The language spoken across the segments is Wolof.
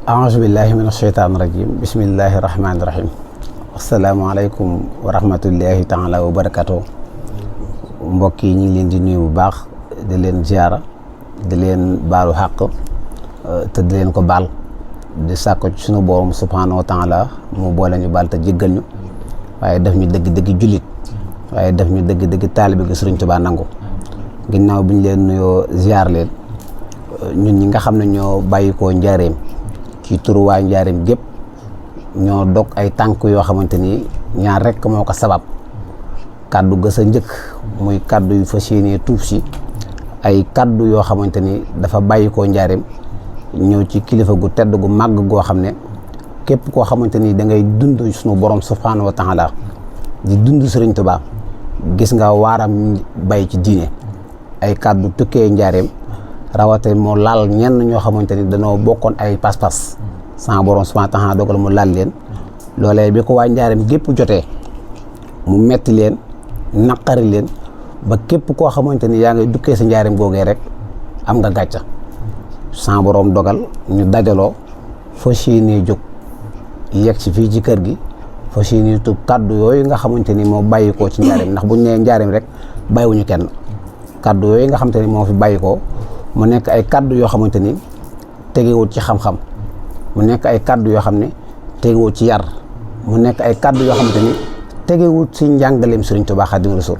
aousubillahi min asheytaan irajim bismillahi irahmani irahim asalaamaaleykum wa rahmatullahi taala wa barakatuh mbokk yi ñu ngi leen di nuyu bu baax di leen ziara di leen baalu xàq te di leen ko baal di sàkko ci sunu borom subhanahu wa taala mu boole ñu baal te jéggal ñu waaye def ñu dëgg-dëgg jullit waaye def ñu dëgg-dëgg taalibe gi Sëriñ Tuubaa nangu ginnaaw bi ñu leen nuyoo ziar leen ñun ñi nga xam ne ñoo bàyyikoo njaareem ci turu waa njaareem gépp ñoo dog ay tànk yoo xamante ni ñaar rek moo ko sabab kaddu ga sa njëkk muy kaddu yu fas yéenee tuub si ay kaddu yoo xamante ni dafa bàyyikoo njaareem ñëw ci kilifa gu tedd gu màgg goo xam ne képp koo xamante ni da ngay dund sunu borom subhanahu wa taala di dund Sëriñ Tuubaa gis nga waaram bay ci diine ay kaddu tukkee njaareem rawate moo laal ñenn ñoo xamante ni dañoo bokkoon ay pas-pas sama borom subhanahu wa taala dogal mu laal leen loolee bi ko waa njaareem gépp jotee mu metti leen naqari leen ba képp koo xamante ni yaa ngay dukkee sa njaareem googee rek am nga gàcca sama borom dogal ñu dajaloo fas yéenee jóg yegg si fii ci kër gi fas yéenee tub kaddu yooyu nga xamante ni moo bàyyikoo ci njaareem ndax buñ nee njaareem rek bàyyiwuñu kenn kaddu yooyu nga xamante ni moo fi bàyyikoo mu nekk ay kaddu yoo xamante ni tegewut ci xam-xam mu nekk ay kaddu yoo xam ne tegewut ci yar mu nekk ay kaddu yoo xamante ni tegewut ci njàngaleem Sëriñ Tuubaa Xaadimu Rasuul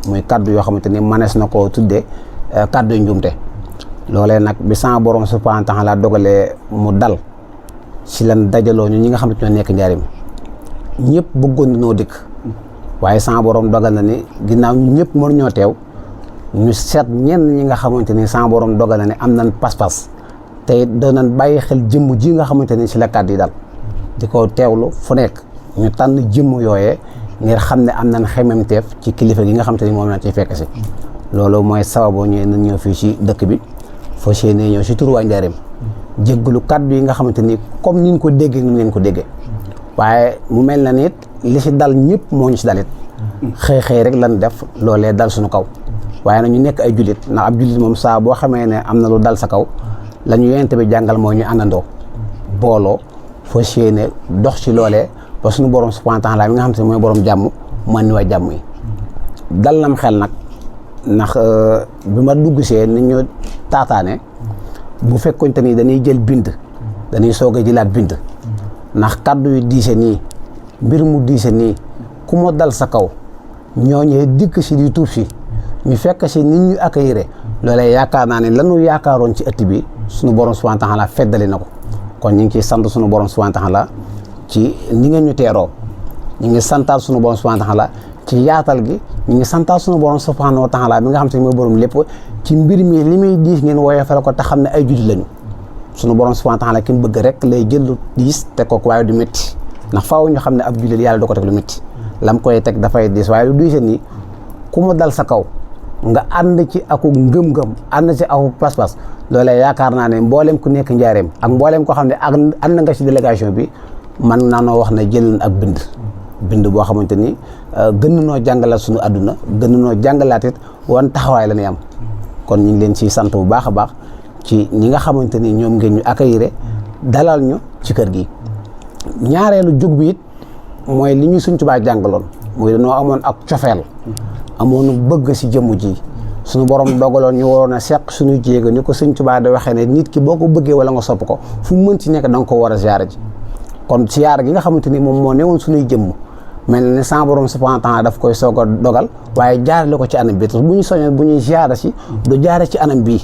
muy kaddu yoo xamante ni manees na koo tuddee kaddu yu njuumte loolee nag bi sama borom subhaanahu wa taala dogalee mu dal ci lan dajaloo ñu ñi nga xamante ñoo nekk njaarim ñëpp bëggoon noo dikk waaye sama borom dogal na ni ginnaaw ñu ñëpp mënuñoo teew ñu seet ñenn ñi nga xamante ni sama borom dogal na ne am nañ pas-pas te doon nañ bàyyi xel jëmm ji nga xamante ni ci la kàddu yi dal di ko teewlu fu nekk ñu tànn jëmm yooyee ngir xam ne am nañ xememteef ci kilifa gi nga xamante ni moom la ciy fekk si loolu mooy sababu ñu nañ ñëw fii ci dëkk bi fas yéene ñëw ci turu waa Njaaréem jéggalu kàddu yi nga xamante ni comme ni ñu ko déggee ni leen ko déggee waaye mu mel na nit li ci dal ñëpp moo ñu ci dalit xëy rek lan def loolee dal suñu kaw waaye nag ñu nekk ay jullit ndax ab jullit moom saa boo xamee ne am na lu dal sa kaw la ñu yonent bi jàngal moo ñu àndandoo booloo fas yéene dox ci loolee ba suñu borom subhanahu wa taala mi nga xam te ne mooy borom jàmm man ni waa jàmm yi dal nam xel nag ndax bi ma dugg see ni ñu taataane bu fekkoon te ni dañuy jël bind dañuy soog a jëlaat bind ndax kàddu yu diise nii mbir mu diise nii ku ma dal sa kaw ñooñee dikk si di tuub si ñu fekk si nit ñu accueillir loolee yaakaar naa ne lanu yaakaaroon ci ëtt bi suñu borom subhanahu wa taala feddali na ko kon ñu ngi ciy sant suñu borom subhanahu wa taala ci ni ngeen ñu teeroo ñu ngi santaat suñu borom subhanahu wa taala ci yaatal gi ñu ngi santaat suñu borom subhanahu wa taala bi nga xam te ne mooy borom lépp ci mbir mi li muy diis ngeen woyofal ko te xam ne ay jullit lañu suñu borom subhanahu wa taala ki mu bëgg rek lay jël lu diis teg ko waaye du métti ndax faaw ñu xam ne ab jullit yàlla du ko teg lu métti lam koy teg dafay diis waaye lu diise nii ku mu dal sa kaw nga ànd ci aku ngëm-ngëm ànd ci aku pas-pas loolee yaakaar naa ne mboolem ku nekk njaareem ak mboolem koo xam ne ak ànd nga ci délégation bi man naa noo wax ne jël ak bind boo xamante ni gën noo jàngalaat suñu àdduna gën noo jàngalaat it wan taxawaay la ñuy am kon ñu ngi leen ciy sant bu baax a baax ci ñi nga xamante ni ñoom ngeen ñu accueillir dalal ñu ci kër gi ñaareelu jóg bi it mooy li ñu Sëriñ Tuubaa jàngaloon muy dañoo amoon ak cofeel amoon bëgg si jëmm ji suñu borom dogaloon ñu waroon a seq suñu jéego ni ko Sëriñ Tuubaa da waxee ne nit ki boo ko bëggee wala nga sopp ko fu mu mën ci nekk da nga ko war a ziyaara ji kon ziyaara gi nga xamante ni moom moo newoon suñuy jëmm mel na ne sama borom subhanahu wa taala daf koy soog a dogal waaye jaarale ko ci anam bi bu ñu soñoon bu ñuy ziyaara si du jaare ci anam bii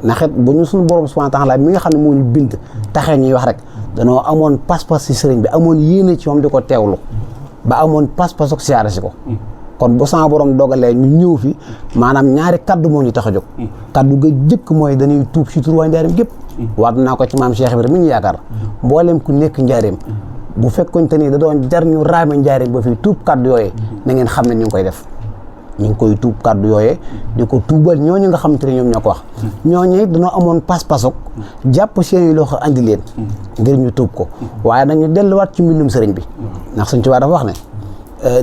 ndax it bu ñu suñu borom subhanahu wa taala mi nga xam ne moo ñu bind taxee ñuy wax rek danoo amoon pas-pas si sëriñ bi amoon yéene ci moom di ko teewlu ba amoon pas-pas ak ziyaara si ko kon bu sama borom dogalee ñu ñëw fi maanaam ñaari kaddu moo ñu tax a jóg kaddu ga jëkk mooy dañuy tuub ci tur waa Njaaréem gépp waat naa ko ci maam Cheikh Ibrahima mi ñu yaakaar mboolem ku nekk Njaaréem bu fekkoon te ni da doon jar ñu raame Njaaréem ba fii tuub kaddu yooyee na ngeen xam ne ñu ngi koy def ñu ngi koy tuub kaddu yooyee di ko tuubal ñooñu nga xamante ne ñoom ñoo ko wax ñooñu dañoo amoon pas-pasok jàpp seen loxo andi leen ngir ñu tuub ko waaye nañu delluwaat ci mbindum sëriñ bi ndax Sëriñ Tuubaa dafa wax ne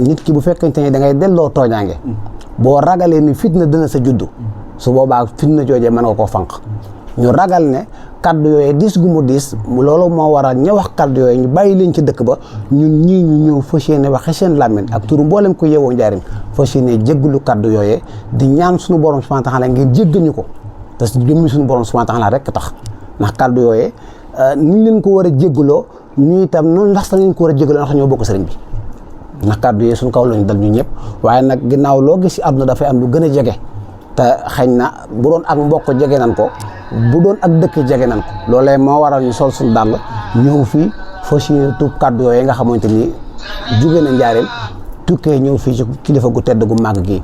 nit ki bu fekkente ni da ngay delloo tooñaange boo ragalee ni fitna dina sa juddu su boobaa fitna joojee mën nga koo fànq ñu ragal ne kaddu yooyu diis gu mu diis loolu moo waral ña wax kaddu yooyu ñu bàyyi leen ci dëkk ba ñun ñii ñu ñëw fas yéene waxe seen làmmiñ ak turu mboolem ko yeewoo njaarim fas yéene jéggalu kaddu yooyee di ñaan suñu borom subhanahu wa taala ngeen jéggal ñu ko te jëmmi suñu borom subhanahu wa taala rek tax ndax kaddu yooyee niñ leen ko war a jéggaloo ñu itam noonu ndax sax leen ko war a jéggaloo ndax ñoo bokk sëriñ bi ndax kaddu yooyu suñu kaw lañu dal ñu ñëpp waaye nag ginnaaw loo gis ci àdduna dafay am lu gën a jege te xañ na bu doon ak mbokk jege nan ko bu doon ak dëkk jege nan ko loolee moo waral ñu sol suñu dàll ñëw fii fas yéene tuub kaddu yooyu nga xamante ni jóge na njaareem tukkee ñëw fii ci kilifa gu tedd gu màgg gi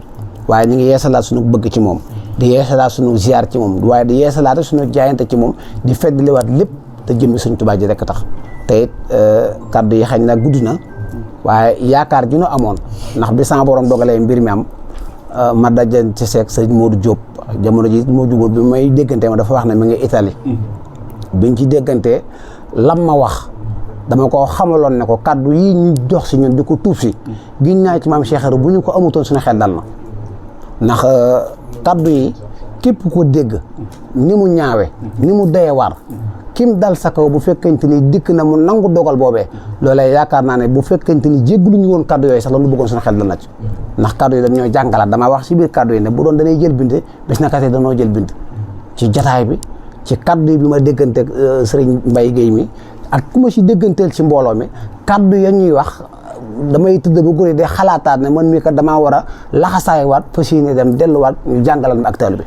waaye ñu ngi yeesalaat suñu bëgg ci moom di yeesalaat suñu ziar ci moom waaye di yeesalaat suñu jaayante ci moom di feddliwaat lépp te jëmmi Sëñ Tuubaa ji rek tax te it kaddu yi xañ na gudd na waaye yaakaar ji ñu amoon ndax bi sama borom dogalee mbir mi am ma dajan ci seeg sëñ Modou Diop jamono ji moo jubóo bi may déggante ma dafa wax ne mi ngi Italie biñ ci déggantee lam ma wax dama ko xamaloon ne ko kaddu yi ñu jox si ñun di ko tuub si giñ naa ci maam Cheikh bu ñu ko amutoon suñu xel dal na ndax kaddu yi képp ko dégg ni mu ñaawe ni mu doye war kim dal sa kaw bu fekkente ni dikk na mu nangu dogal boobee loolee yaakaar naa ne bu fekkente ni jéggalu ñu woon kaddu yooyu sax la ñu bëggoon suñu xel dal na ci ndax kaddu yi dañoo jàngalaat dama wax si biir kaddu yi ne bu doon danay jël bind bés na kate danoo jël bind ci jataay bi ci kaddu yi bi ma déggante sëriñ Mbaye Guèye mi ak ku ma si dégganteel ci mbooloo mi kaddu ya ñuy wax damay tëdd ba guddi de xalaataat ne man mii kat damaa war a laxasaay waat fas yéene dem delluwaat ñu jàngalal ma ak taalibe bi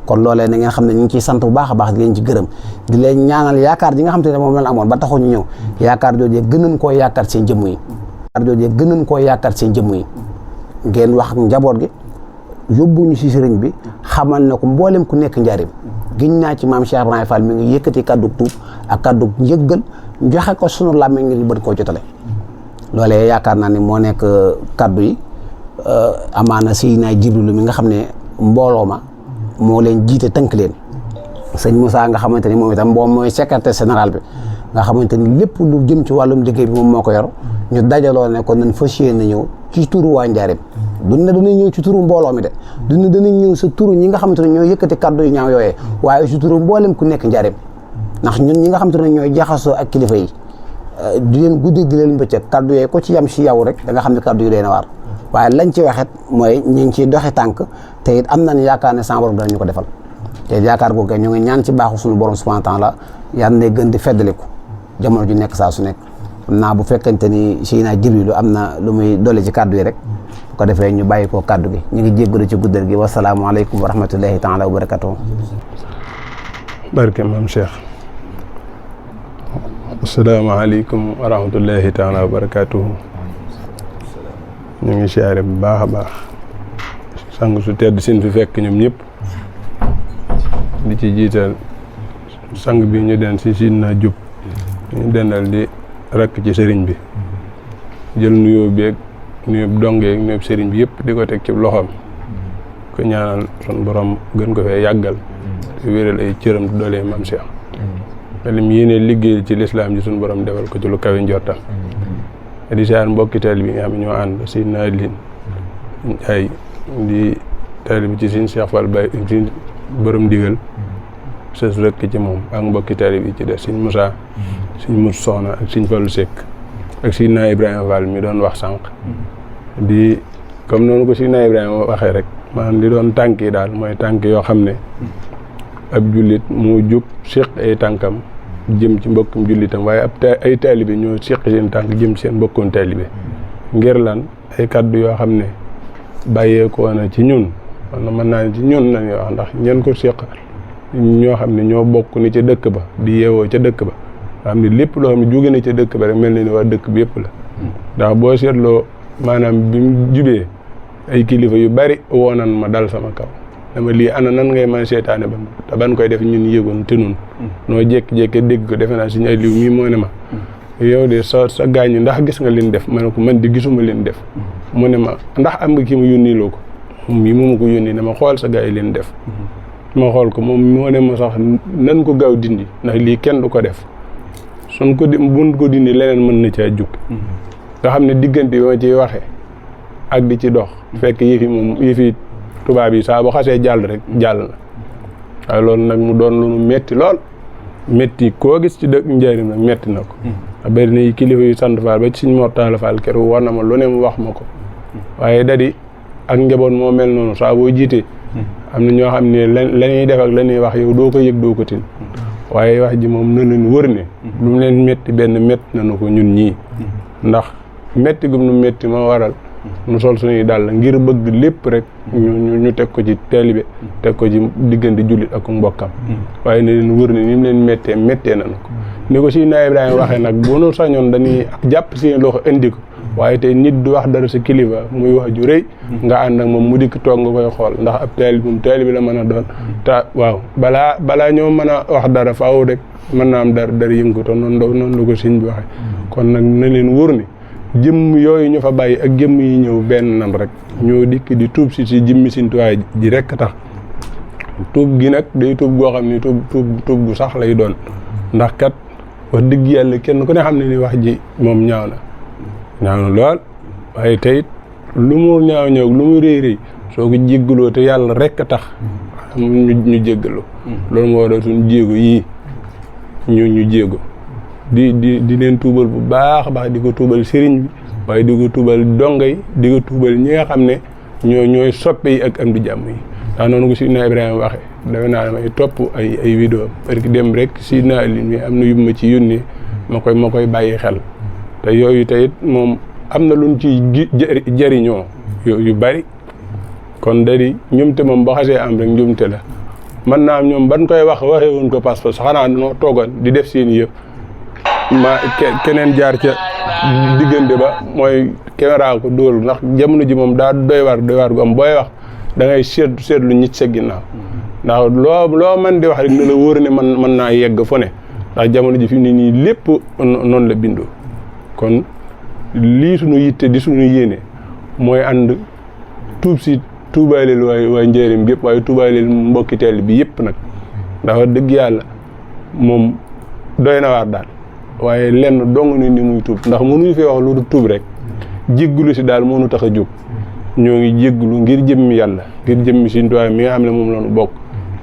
kon loolee na ngeen xam ne ñu ngi ciy sant bu baax a baax di leen ci gërëm di leen ñaanal yaakaar ji nga xam te ne moom lañ amoon ba taxu ñu ñëw yaakaar joojee gënañ koo yaakaar seen jëmm yi ngeen wax ak njaboot gi yóbbuñu si sëriñ bi xamal ne ko mboolem ku nekk njaarim giñ naa ci maam Cheikh Ibrahima Fall mi ngi yëkkati kaddu tuub ak kaddu njëggal joxe ko sunu làmmiñ ngir bët koo jotale loolee yaakaar naa ne moo nekk kaddu yi amaana Seydina Jibrilu mi nga xam ne mbooloo ma moo leen jiite tënk leen sëñ Moussa nga xamante ni moom itam moom mooy secrétaire général bi nga xamante ni lépp lu jëm ci wàllum liggéey bi moom moo ko yor ñu dajaloo ne kon nañ fas yéene ñëw ci turu waa Njaaréem duñ ne danañ ñëw ci turu mbooloo mi de duñ ne danañ ñëw sa turu ñi nga xamante ne ñooy yëkkati kaddu yu ñaaw yooyee waaye ci turu mboolem ku nekk Njaaréem ndax ñun ñi nga xamante ne ñooy jaxasoo ak kilifa yi di leen guddi di leen bëccëg kaddu yooyu ko ci yam si yow rek da nga xam ne kaddu yu leen waar waaye lañ ci waxet mooy ñu ngi ciy doxi tànk te it am nañ yaakaar ne sama borom danañu ko defal te yaakaar googu ñu ngi ñaan ci baaxu suñu borom subhanahu wa taala yal na gën di feddaliku jamono ju nekk saa su nekk xam naa bu fekkente ni Seydina Jibrilu am na lu muy dolli ci kaddu yi rek bu ko defee ñu bàyyi koo kaddu gi ñu ngi jéggalu ci guddal gi wasalaamualeykum wa rahmatullahi taala wa barakatuh barke maam Cheikh asalaamaaleykum wa rahmatullahi taala wa barakatuh ñu ngi siyaare bu baax a baax sang su tedd sin fi fekk ñoom ñëpp di ci jiital sang bi ñu den si Sidna Diop ñu dendal di rakk ci sëriñ bi jël nuyoo beeg nuyoo dongeeg nuyoo sëriñ bi yëpp di ko teg ci loxoom ko ñaanal sun borom gën ko fee yàggal te wéral ay cëram te doolee maam Cheikh te lim yéene liggéey ci lislaam ji sun borom defal ko ci lu kawe njortam di siyaar mbokki taalibe bi nga xam ne ñoo ànd Sidna Aline ay di taalibe bi ci Sëriñ Cheikh Fall Baye ci borom digal sës rëkk ci moom ak mbokki taalibe bi ci def Sëriñ Moussa Sëriñ Moussa Soxna ak Sëriñ Fallu Seck ak Sidna Ibrahima Fall mi doon wax sànq di comme noonu ko Sidna Ibrahima waxee rek maanaam li doon tànk yi daal mooy tànk yoo xam ne ab jullit moo jóg séq ay tànkam jëm ci mbokkum jullitam waaye ay taalibe ñoo séq seen tànk jëm ci seen mbokkoon taalibe ngir lan ay kaddu yoo xam ne bàyyeekoo na ci ñun wala mën naa ne ci ñun nañuy wax ndax ñeen ko séq ñoo xam ne ñoo bokk ni ca dëkk ba di yeewoo ca dëkk ba nga xam ne lépp loo xam ne jóge na ca dëkk ba rek mel na ni waa dëkk bi yëpp la ndax boo seetloo maanaam bi mu jubee ay kilifa yu bari woonan ma dal sama kaw dama lii ana nan ngay mën a seetaane ba te ban koy def ñun yëgoon te nun noo jékki-jékki dégg ko defe naa suñu ay liw mii moo ne ma yow de sa gaañ ndax gis nga leen def ma ne ko man di gisuma leen def mu ne ma ndax am nga ki ma yónni loo ko moom mii moo ma ko yónni ne ma xool sa gaa yi leen def ma xool ko moom moo ne ma sax nan ko gaaw dindi ndax lii kenn du ko def suñ ko buñ ko dindi leneen mën na caa jug nga xam ne diggante bi ma ciy waxee ak di ci dox fekk yëfi moom yëfi tubaab yi saa boo xasee jàll rek jàll na waaye loolu nag mu doon lu nu metti lool metti koo gis ci dëkk Njaaréem nag metti na ko bari na kilifa yu sant Fall ba ci Sëñ Mor Talla Fall keroog war na ma lu ne mu wax ma ko waaye dadi ak njaboot moo mel noonu saa boo jiitee am na ñoo xam ne la ñuy def ak la ñuy wax yow doo ko yëg doo ko tin waaye wax ji moom na leen wër ne lu mu leen metti benn metti nañu ko ñun ñii ndax metti gum nu metti ma waral nu sol suñuy dàll ngir bëgg lépp rek ñu teg ko ci taalibe teg ko ci diggante jullit ak mbokkam waaye ne leen wër ne ni mu leen méttee nañu ko ni ko Seydina Ibrahima waxee nag bu nu sañoon dañuy jàpp seen loxo indi ko waaye tey nit du wax dara sa kilifa muy wax ju rëy nga ànd ak moom mu dikk toog nga koy xool ndax ab taalibe la mën a doon te waaw balaa ñoo mën a wax dara faaw rek mën naa am dara yëngu te noonu la ko sëñ bi waxee kon nag na leen wóor ni jëmm yooyu ñu fa bàyyi ak jëmm yi ñëw benn nan rek ñoo dikk di tuub si jëmmi Sëñ Tuubaa ji rekk tax tuub gi nag day tuub goo xam ne tuub gu sax lay doon ndax kat wax dëgg yàlla kenn ku ne xam ne ni wax ji moom ñaaw na lool waaye tey lu mu ñaaw lu mu rëy soo ko jéggaloo te yàlla rekk tax ñu jéggaloo loolu moo doon suñu jéego yii ñu jéego di leen tuubal bu baax a baax di ko tuubal sëriñ bi waaye di ko tuubal donga yi di ko tuubal ñi nga xam ne ñooy soppe yi ak am di jàmm yi ndax noonu ko Sidna Ibrahima waxee dafa naa damay topp ay vidéo parce que dem rek Sidna Aliou mi am na yu ma ci yónnee ma koy bàyyi xel te yooyu teyit moom am na luñ ci jëriñoo yu bari kon dari ñumte moom ba xasee am rek njumte la mën naa am ñoom ban koy waxee woon ko pas-pas xanaa dañoo toogoon di def seen yëpp keneen jaar ca diggante ba mooy caméra ko dóor ndax jamono ji moom daa doy waar gu am booy wax da ngay seetlu ñit sa ginnaaw ndax loo man di wax rek ne la wóor ne mën naa yegg fu ne ndax jamono ji fi mu ne nii lépp noonu la bindoo kon lii suñu yitte di suñu yéene mooy ànd tuubaaleel waaye Njaaréem gépp waaye tuubaaleel mbokki teel bi yëpp nag ndax wax dëgg yàlla moom doy na waar daal waaye lenn dong ni muy tuub ndax mënuñu fi wax lu dul tuub rek jéggulu si daal mënu tax a jóg ñoo ngi jéggulu ngir jëmmi yàlla ngir jëmmi Sëñ Tuubaa mi nga xam ne moom lañu bokk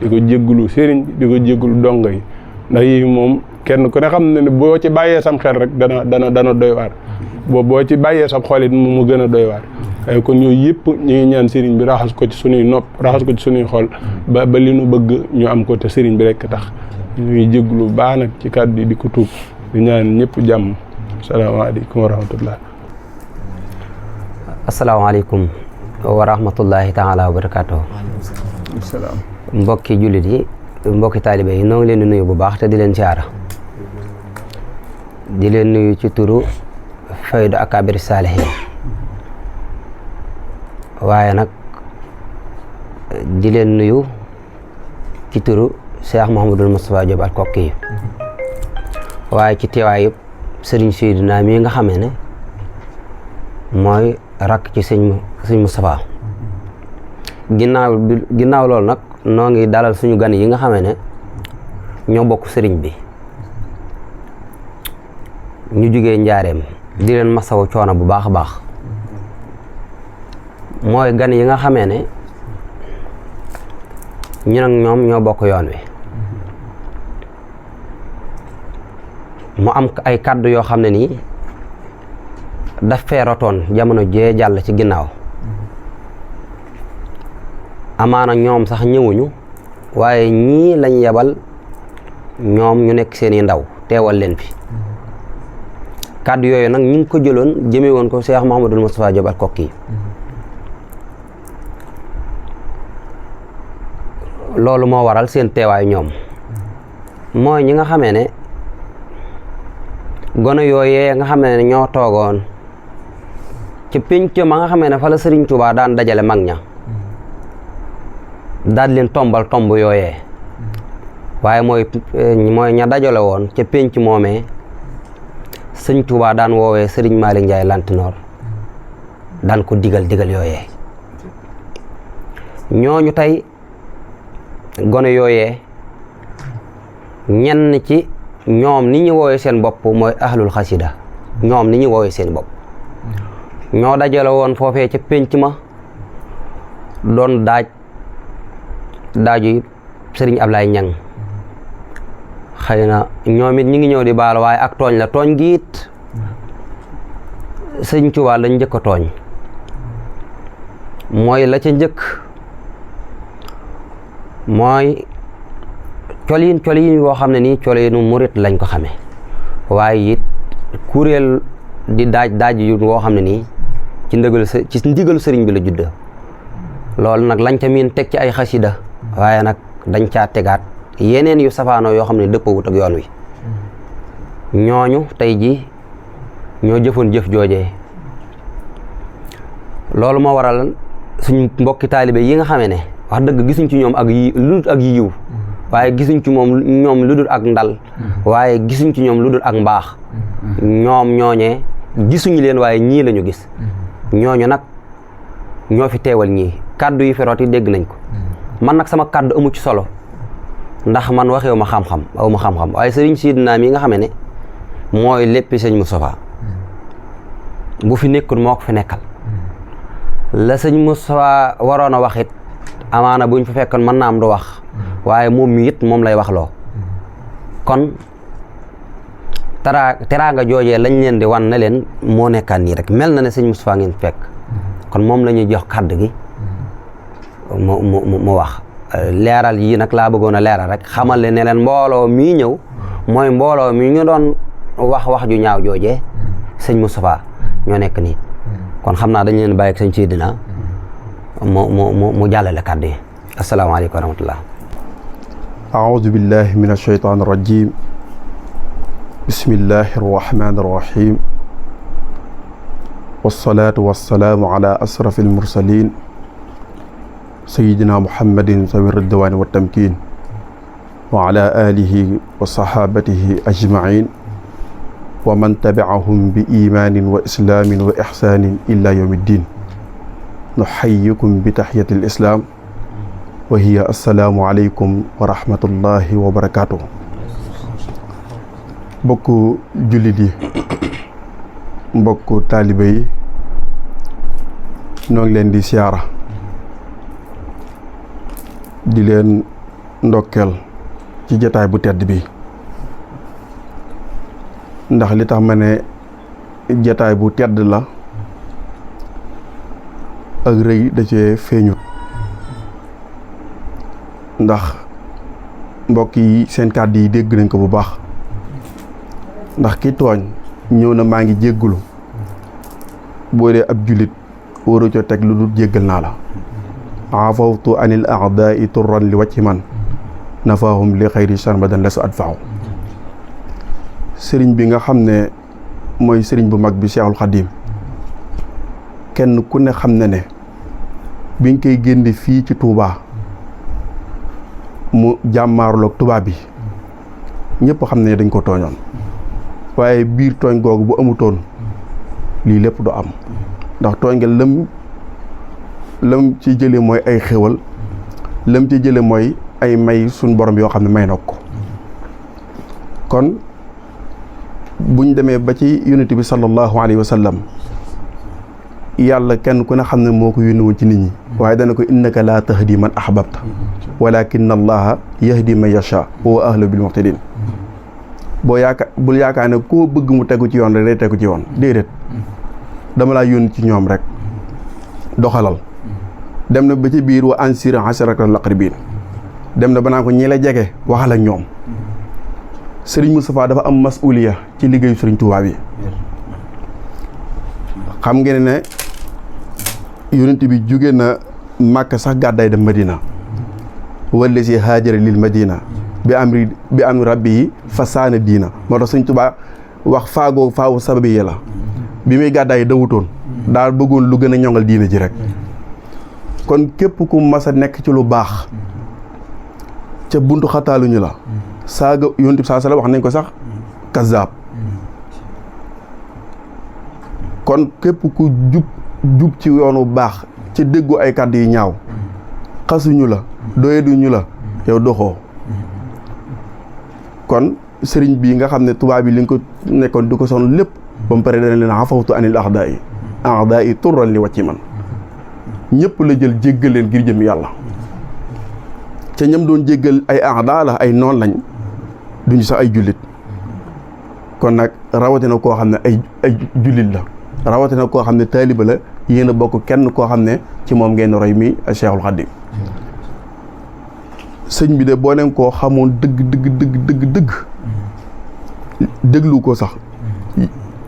di ko jéggulu sëriñ di ko jéggulu donga yi ndax yi moom kenn ku ne xam ne boo ci bàyyee sam xel rek dana doy waar boo ci bàyyee sam xol it mu gën a doy waar waaye kon yooyu yëpp ñu ngi ñaan sëriñ bi raxas ko ci suñuy nopp raxas ko ci suñuy xol ba li nu bëgg ñu am ko te sëriñ bi rek tax ñu ngi jéggulu baax nag ci kàddu di ko tuub di ñaan ñëpp jàmm asalaamaaleykum wa rahmatullah asalaamaaleykum wa rahmatullahi taala wa barakatuh mbokki jullit yi mbokki taalibe yi noo ngi leen di nuyu bu baax te di leen siyaara di leen nuyu ci turu Faydu Akabir Saalihin waaye nag di leen nuyu ci turu Cheikh Mouhamadul Moustapha Diop al Kokki waaye ci teewaay yëpp sëriñ Seydina mii nga xamee ne mooy rakk ci sëñ Moustapha ginnaaw loolu nag noo ngi dalal suñu gan yi nga xamee ne ñoo bokk sëriñ bi ñu jugee Njaaréem di leen masawu coono bu baax a baax mooy gan yi nga xamee ne ñu nag ñoom ñoo bokk yoon wi mu am ay kàddu yoo xam ne nii daf fee rotoon jamono jee jàll ci ginnaaw amaana ñoom sax ñëwuñu waaye ñii lañ yebal ñoom ñu nekk seeni ndaw teewal leen fi kàddu yooyu nag ñu ngi ko jëloon jëme woon ko Cheikh Mouhamadul Moustapha Diop al Kokki loolu moo waral seen teewaay ñoom mooy ñi nga xamee ne gone yooyee nga xamee ne ñoo toogoon ci pénc ma nga xamee ne fa la Sëriñ Tuubaa daan dajale mag ña daal leen tombal tomb yooyee waaye mooy ña dajale woon ca pénc moomee Sëriñ Tuubaa daan woowee Sëriñ Malick Ndiaye Lantinoor daan ko digal yooyee ñooñu tey gone yooyee ñenn ci ñoom ni ñu woowee seen bopp mooy ahlul xasida ñoom ni ñu woowee seen bopp ñoo dajale woon foofee ca pénc ma doon daaju sëriñ Ablaye Ñang xëy na ñoom it ñi ngi ñëw di baal waaye ak tooñ la tooñ gi it sëriñ Tuubaa lañ njëkk a tooñ mooy la ca njëkk mooy colin boo xam ne nii colinu murit lañ ko xamee waaye it kuréel di daaj yu woo xam ne nii ci ndigalu sëriñ bi la judd loolu nag lañ ca miin teg ci ay xasida waaye nag dañ caa tegaat yeneen yu safaanoo yoo xam ne dëppawut ak yoon wi ñooñu tey ji ñoo jëfoon jëf joojee loolu moo waral suñ mbokki taalibe yi nga xamee ne wax dëgg gisuñ ci ñoom lu dul ak yiw waaye gisuñ ci ñoom lu dul ak ndal waaye gisuñ ci ñoom lu dul ak mbaax ñoom ñooñee gisuñu leen waaye ñii lañu gis ñooñu nag ñoo fi teewal ñii kàddu yi feroot yi dégg nañ ko man nag sama kàddu amu ci solo ndax man waxewu ma xam-xam aw ma xam-xam waaye sëriñ Sidina mi nga xamee ne mooy léppi sëñ Moustapha bu fi nekkul moo ko fi nekkal la sëñ Moustapha waroon a wax it amaana buñ fa fekkoon mën naa am du wax waaye moom mi it moom lay wax loo kon teraanga joojee lañ leen di wan na leen moo nekkaan nii rek mel na ne sëñ Moustapha ngeen fekk kon moom la ñuy jox kàddu gi mu wax leeral yii nag laa bëggoon a leeral rek xamal ne leen mbooloo mii ñëw mooy mbooloo mi ñu doon wax ju ñaaw joojee sëñ Moustapha ñoo nekk nii kon xam naa dañ leen bàyyi ak sëñ Sidina mu jàllale kàddu yi asalaamaaleykum wa rahmatullah aoudu billahi min ashaytaan irrajim bismillahi arrahmani irrahim wasalaatu wasalaamu ala asrafi almursalin sayidina muhammadin sawi ridwaani wa tamkin wa ala alihi wa sahabatihi ajmain wa man tabiahum bi imaanin wa islaamin wa ixsaanin ila yawmi ddin nuxayikum bi taxiyati l islaam wa hiya assalaamu aleykum wa rahmatullahi wa barakaatuh. mbokku jullit yi mbokku taalibe yi ñoo ngi leen di siyaara di leen ndokkeel ci jataay bu tedd bi ndax li tax ma ne jataay bu tedd la ak rëy da cee feeñut ndax mbokk yi seen kàddu yi dégg nañ ko bu baax ndax ki tooñ ñëw na maa ngi jéggulu boo dee ab jullit waru co teg lu dul jéggal naa la afawtu anil a'daai turran li wacci man nafaahum li xayri sarmadan la su adfaaw sëriñ bi nga xam ne mooy sëriñ bu mag bi Seexul Xadiim kenn ku ne xam ne ne biñ koy génne fii ci Touba mu jàmmaarloog tubaab bi ñëpp xam ne dañ ko tooñoon waaye biir tooñ googu bu amutoon lii lépp du am ndax tooñ nga lam ci jële mooy ay xéwal lam ci jële mooy ay may suñ borom yoo xam ne may na ko kon buñ demee ba ci yonent bi sallallahu alayhi wa sallam yàlla kenn ku ne xam ne moo ko yónni woon ci nit ñi waaye dana ko innaka laa tahdi man ahbabta walakin allaha yahdi man yasha wa huwa ahlu bil muhtadin bul yaakaar ne koo bëgg mu tegu ci yoon rek day tegu ci yoon déedéet dama laa yónni ci ñoom rek doxalal dem na ba ci biir wa ansir asharatal aqrabin dem na ba naan ko ñi la jege waxal ak ñoom Sëriñ Moustapha dafa am masuliya ci liggéeyu Sëriñ Tuubaa bi xam ngeen ne yonent bi jóge na Màkka sax gàddaay dem Madina wala si haajara lil Madina bi amri rabbi yi fa saana diina moo tax Sëriñ Tuubaa wax faawu sababi yi la bi muy gàddaay dawutoon daal bëggoon lu gën a ñoŋal diina ji rek kon képp ku mas a nekk ci lu baax ca buntu xataaluñu la saaga yonent bi saa sala wax nañ ko sax kazaab kon képp ku jub ci yoonu baax ci déggu ay kàddu yi ñaaw xasuñu la doyeduñu la yow doxoo kon sëriñ bii nga xam ne tubaab yi li nga ko nekkoon di ko sonn lépp ba mu pare dana leen afawtu anil a'daa yi turran li wàcci man ñëpp la jël jéggal leen ngir jëm yàlla ca ñam doon jéggal ay aada la ay noon lañ duñu sax ay jullit kon nag rawatina koo xam ne ay jullit la rawatina koo xam ne taaliba la yéen a bokk kenn koo xam ne ci moom ngeen roy mi Cheikhul Khadim sëñ bi de boo leen koo xamoon dëgg déglu ko sax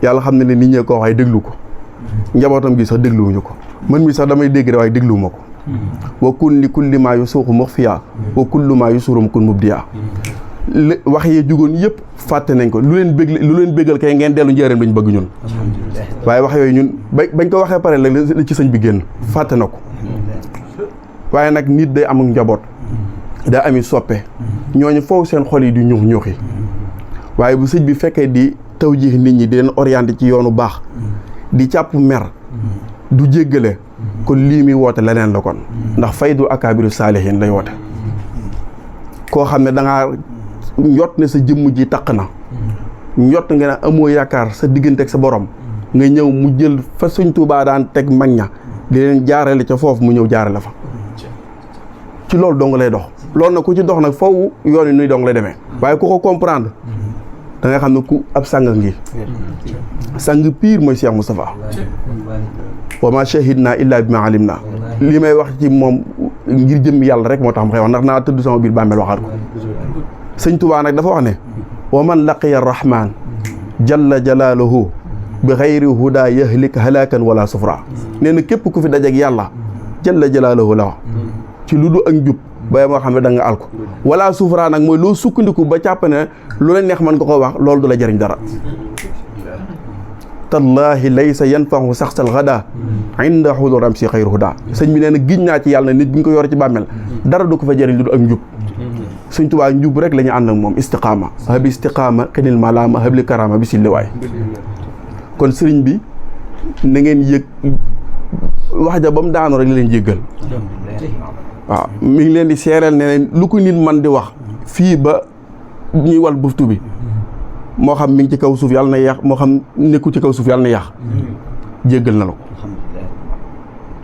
yàlla xam ne ne nit ñee ko waaye déglu ko njabootam gi sax dégluwuñu ko man mi sax damay dégg de waaye dégluwuma ko wa kun li kulli maa yu suuxu muxfiya wa kullu maa yu surum kun mubdiya wax yee jugoon yëpp fàtte nañ ko lu leen béggal kay ngeen dellu njëriñ lañ bëgg ñun waaye wax yooyu ñun bañ ko waxee pare la ci sëñ bi génn fàtte na ko waaye nag nit day am njaboot daa ami soppe ñooñu foofu seen xol yi di ñuux ñuuxi waaye bu sëñ bi fekkee di taw ji nit ñi di leen orienté ci yoonu baax di càpp mer du jéggale kon lii muy woote leneen la kon ndax faydu akaabiru saalihiin lay woote koo xam ne dangaa njot ne sa jëmm ji taq na njot nga ne amoo yaakaar sa diggante ak sa borom nga ñëw mu jël fa Sëñ Tuubaa daan teg mag ña di leen jaarale ca foofu mu ñëw jaarale fa ci loolu dong lay dox loolu nag ku ci dox nag faw yoon yi nuy dong lay demee waaye ku ko comprendre da nga xam ne ku ab sang ngi sang pire mooy Cheikh Moustapha wa ma shahidna illa bima alimna li may wax ci moom ngir jëm yàlla rek moo tax ma koy wax ndax naa tëdd sama biir bàmmeel waxaat ko Sëñ Tuubaa nag dafa wax ne wa man laqiya rahman jalla jalaaluhu bi xayri huda yahlik halakan wala sufra nee na képp ku fi dajeek yàlla jalla jalaaluhu la wax ci lu du ak njub ba moo xam ne da nga al ko wala sufra nag mooy loo sukkandiku ba càpp ne lu la neex man nga ko wax loolu du la jëriñ dara tallaahi laysa yanfahu saxsal gada inda xuduram si xayru huda sëñ bi nee na giñ naa ci yàlla nit bi ñu ko yor ci bàmmeel dara du ko fa jëriñ lu du ak njub Sëñ Tuubaa njub rek la ñu ànd ak moom istiqaama habi istiqaama xinil malaama habli karama bi silliwaay kon sëriñ bi na ngeen yëg wax ja ba mu daanu rek la leen jéggal waaw mi ngi leen di seereel ne lu ko nit man di wax fii ba ñuy wal buftu bi moo xam mi ngi ci kaw suuf yàlla na yàq moo xam nekku ci kaw suuf yàlla na yàq jéggal na la ko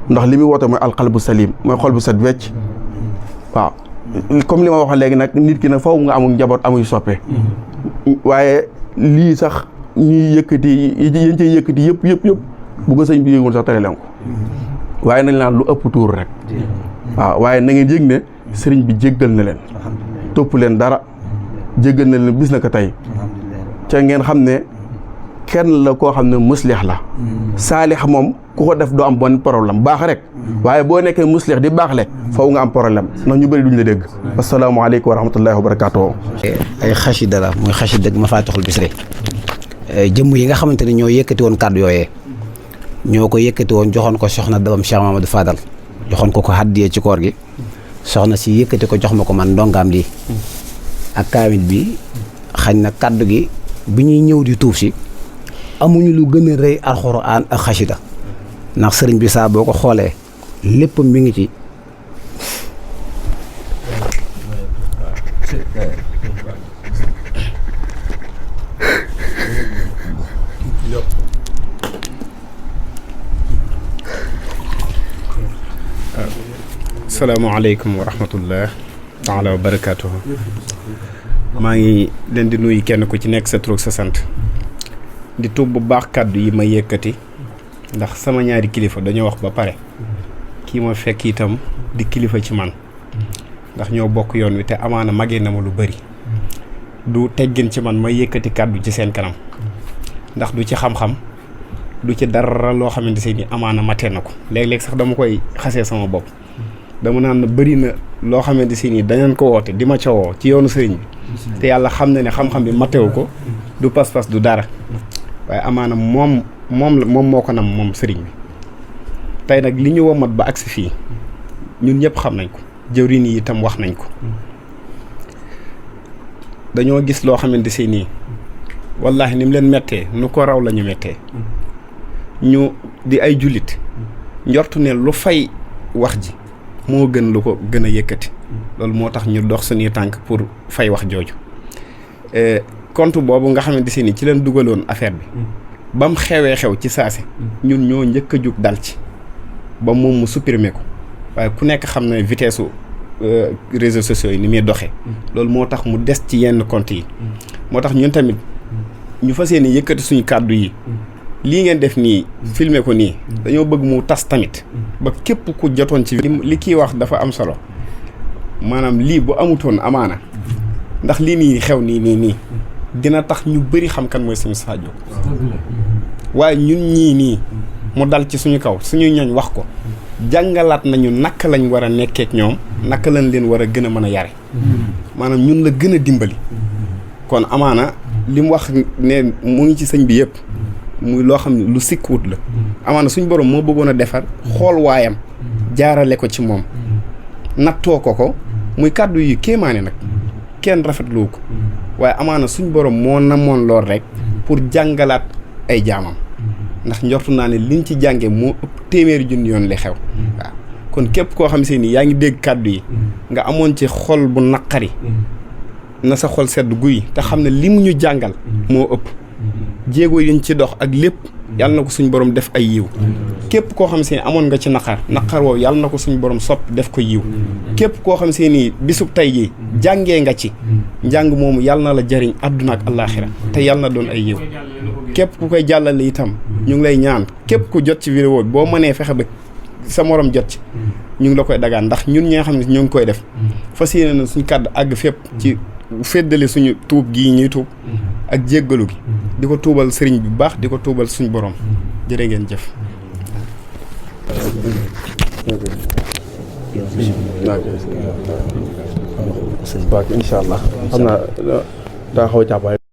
ndax li muy woote mooy alqalbu salim mooy xol bu set wecc waaw comme li ma wax léegi nag nit ki nag faw nga amul njaboot amuy soppe waaye lii sax ñuy yëkkati yéen cay yëkkati yëpp bu ko sëñ bi yëgoon sax tere leen ko waaye nañ naan lu ëpp tuur rek waaw waaye na ngeen yëg ne sëriñ bi jéggal na leen topp leen dara jéggal na leen bis na ko tey ca ngeen xam ne kenn la koo xam ne muslix la saalix moom ku ko def doo am bon problème baax rek waaye boo nekkee muslix di baax le faw nga am problème ndax ñu bëri duñ la dégg asalaamaaleykum wa rahmatullahi wa barakaatu. ay xasida la muy xasida Mafatihul Bichri jëmm yi nga xamante ne ñoo yëkkati woon kàddu yooyee ñoo ko yëkkati woon joxoon ko soxna dabam Cheikh Mamadou Fadal joxoon ko haddiyee ci koor gi soxna si yëkkati ko jox ma ko man ndongaam lii ak kaamil bi xañ na kàddu gi bi ñuy ñëw di tuuf si amuñu lu gën a rëy alxuraan ak xasida ndax sëriñ bi saa boo ko xoolee lépp mi ngi ci asalaamaaleykum wa rahmatullah taala wa barakaatuhu maa ngi leen di nuyu kenn ku ci nekk sa tur ak sa sant di tuub bu baax kàddu yi ma yëkkati ndax sama ñaari kilifa dañoo wax ba pare kii ma fekk itam di kilifa ci man ndax ñoo bokk yoon wi te amaana magee na ma lu bari du teggin ci man ma yëkkati kàddu ci seen kanam ndax du ci xam-xam du ci dara loo xamante ne ni amaana matee na ko léeg-léeg sax dama koy xasee sama bopp dama naan bëri na loo xamante si nii dañu ko woote di ma ca woo ci yoonu sëriñ bi te yàlla xam na ne xam-xam bi matewu ko du pas-pas du dara waaye amaana moom moo ko nam moom sëriñ bi tey nag li ñu womat ba agsi fii ñun ñëpp xam nañ ko jëwriñ yi itam wax nañ ko dañoo gis loo xamante si nii wallaahi ni mu leen mettee nu ko raw la ñu mettee ñu di ay jullit njortu ne lu fay wax ji moo gën lu ko gën a yëkkati loolu moo tax ñu dox suñuy tànk pour fay wax jooju compte boobu nga xamante si ni ci leen dugaloon affaire bi ba mu xewee xew ci saasi ñun ñoo njëkk a jug dal ci ba moom mu supprimer ko waaye ku nekk xam ne vitesse réseaux sociaux yi ni muy doxee loolu moo tax mu des ci yenn compte yi moo tax ñun tamit ñu fas yéene yëkkati suñu kàddu yi lii ngeen def nii filmer ko nii dañoo bëgg mu tas tamit ba képp ku jotoon ci li kii wax dafa am solo maanaam lii bu amutoon amaana ndax lii nii xew nii dina tax ñu bëri xam kan mooy Serigne Moustapha Diop waaye ñun ñii nii mu dal ci suñu kaw suñuy ñooñ wax ko jàngalaat nañu naka lañ war a nekkeek ñoom naka lañ leen war a gën a mën a yare maanaam ñun la gën a dimbali kon amaana li mu wax ne mu ngi ci sëñ bi yëpp muy loo xam ne lu sikkuwut la amaana suñ borom moo bëggoon a defar xool waayam jaarale ko ci moom nattoo ko muy kàddu yi kéemaane nag kenn rafetlu ko waaye amaana suñ borom moo namoon lool rek pour jàngalaat ay jaamam ndax njortu naa ne liñ ci jànge moo ëpp téeméeri junni yoon li xew waaw kon képp koo xam se ni yaa ngi dégg kàddu yi nga amoon ci xol bu naqari na sa xol sedd guy te xam ne li mu ñu jàngal moo ëpp jéego yiñ ci dox ak lépp yàlla na ko suñ borom def ay yiw képp koo xam se ni amoon nga ci naqar woowu yàlla na ko suñ borom sopp def ko yiw képp koo xam se ni bisub tey ji jàngee nga ci njàng moomu yàlla na la jariñ àdduna ak àllaaxira te yàlla na doon ay yiw képp ku koy jàllale itam ñu ngi lay ñaan képp ku jot ci vidéo bi boo mënee fexe ba sa morom jot ci ñu ngi la koy dagaan ndax ñun ñi nga xam ne ñu ngi koy def fas yéene na suñ kàddu àgg fépp ci féddali suñu tuub gii ñuy tuub ak jéggalu gi di ko tuubal sëriñ bi bu baax di ko tuubal suñu borom jërë ngeen jëf waaw incha allah xam naa daa xaw a jàpp